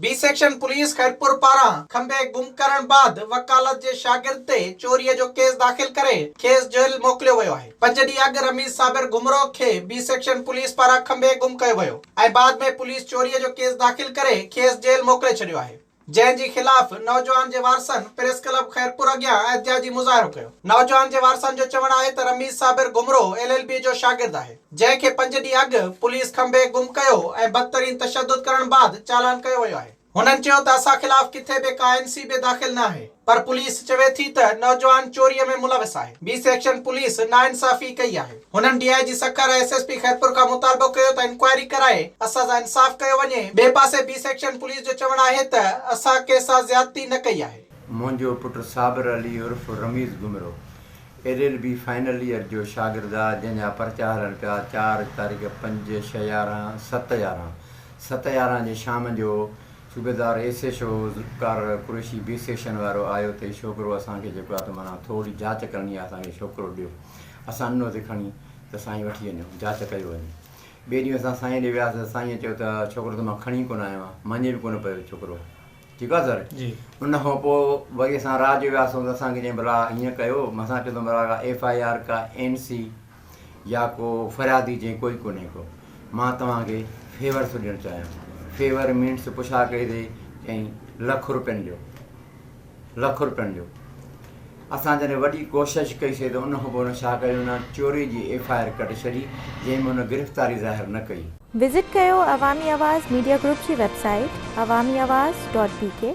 B section police Khairpur پاران کنڀي گم ڪرڻ بعد وڪالت جي شاگرد تي چوري جو ڪيس داخل ڪري کيس جيل موڪليو ويو آهي. پنج ڏينهن اڳ رميز صابر گهمرو کي بي سيڪشن پوليس پاران کنڀي گم ڪيو ويو ۽ بعد ۾ پوليس چوري جو ڪيس داخل ڪري کيس جيل موڪلي ڇڏيو آهي. جنهن جي خلاف نوجوان جي وارثن پريس ڪلب خيرپور اڳيان احتجاجي مظاهرو ڪيو. نوجوان جي وارثن جو چوڻ آهي ته Ramiz Sabir Ghumro L L B جو شاگرد آهي، جنهن کي پنج ڏينهن اڳ پوليس کنڀي گم ڪيو ۽ بدترين تشدد ڪرڻ بعد چالان ڪيو ويو آهي. هنن چيو ته اسان خلاف ڪٿي به ڪا اين سي به داخل نه آهي پر پوليس چوي ٿي ته نوجوان چوري ۾ ملوث آهي. بي سيڪشن پوليس ناانصافي ڪئي آهي. هنن D I G Sukkur ۽ S S P Khairpur کان مطالبو ڪيو ته انڪوائري ڪرائي اسان سان انصاف ڪيو وڃي. ٻئي پاسي بي سيڪشن پوليس جو چوڻ آهي ته اسان ڪنهن سان زيادتي نه ڪئي آهي. منهنجو پٽ صابر علي عرف Ramiz Ghumro L L B final year جو شاگرد آ جنهن جا پرچا هلن پيا چار تاريخ پنج ڇهه يارهن ست يارهن ست يارهن جي شام جو صوبيدار S H O Zulfiqar Qureshi B section وارو آيو ته هي ڇوڪرو اسان کي جيڪو آ ته معنيٰ ٿوري جاچ ڪرڻي آ اسان کي ڇوڪرو ڏيو اسان ڏنو سي کڻي ته سائين وٺي وڃو جاچ ڪيو وڃي ٻئي ڏينهن اسان سائين ڏي وياسي ته سائين چيو ته ڇوڪرو ته مان کڻي ڪونه آيو آهيان مڃي به ڪونه پيو ڇوڪرو ٺيڪ آ سر جي ان کان پوء وري اسان رات جو وياسون ته اسان کي چيائين ڀلا هيئن ڪيو اسان چيو ته ڀلا ڪا ايف I R ڪا اين سي يا ڪو فريادي چيائين ڪوئي ڪونهي ڪو مان توهان کي فيور ٿو ڏيڻ چاهيان فيور مينس پڇا ڪئي اٿئي چيائين لک روپين جو لک روپين جو اسان جڏهن وڏي ڪوشش ڪئي سي ته ان کان پوء هن ڇا ڪيو هن چوري جي ايف I R ڪڍي ڇڏي جنهن ۾ هن گرفتاري ظاهر نه ڪئي. وزٽ ڪيو عوامي آواز ميڊيا گروپ جي website Awami Awaz dot B K.